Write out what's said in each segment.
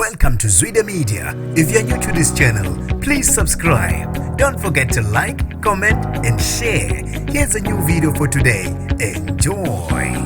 Welcome to Zwida Media. If you're new to this channel, please subscribe. Don't forget to like, comment, and share. Here's a new video for today. Enjoy.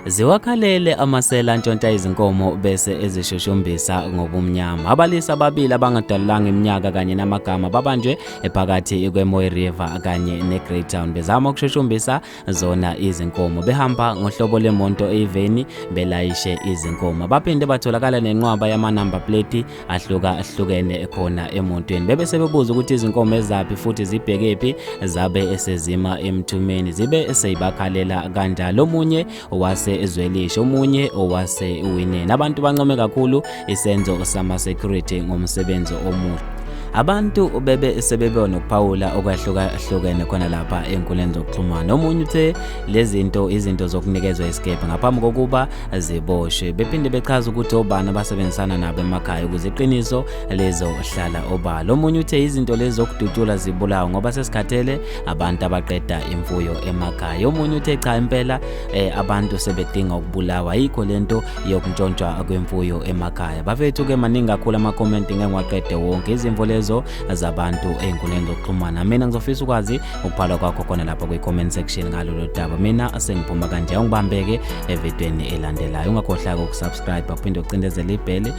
Ziwakhalele amasela antshontsha izinkomo bese ezishushumbisa ngobumnyama. Abalisa ababili abangadalulanga iminyaka kanye namagama babanjwe phakathi kweMooi River kanye neGreytown bezama ukushushumbisa zona izinkomo behamba ngohlobo lwemonto eyiveni belayishe izinkomo. Baphinde batholakala nenqwaba yama-number plate ahlukahlukene khona emontweni. Bebe sebebuza ukuthi izinkomo ezaphi futhi zibhekephi, zabe esezima emthumeni zibe seyibakhalela kanjalo. Omunye owase eZwelisha, omunye owase Wineni. Abantu bancome kakhulu isenzo sama security ngomsebenzi omuhle. Abantu bebe sebebe nokuphawula okwahlukahlukene khona lapha enkundleni zokuxhumana. Omunye uthe lezinto izinto zokunikezwa isikebhe ngaphambi kokuba ziboshwe. Bephinde bechaza ukuthi obani abasebenzisana nabo emakhaya ukuze iqiniso lizohlala obala. Omunye uthe izinto lezi zokudutshula zibulawa ngoba sesikhathele abantu abaqeda imfuyo emakhaya. Omunye uthe cha impela abantu sebedinga ukubulawa, ayikho lento yokuntshontshwa kwemfuyo emakhaya. Bafethu ke maningi kakhulu ama-comment, ngeke ngiwaqede wonke. Izimvo lezo zabantu ey'nkundleni zokuxhumana. Mina ngizofisa ukwazi ukubhala kwakho khona lapha kwi-comment section ngalolu daba. Mina sengiphuma kanje, ungibambeke evidweni elandelayo. Ungakhohlwa ukusubscribe uphinde ucindezele ibhele.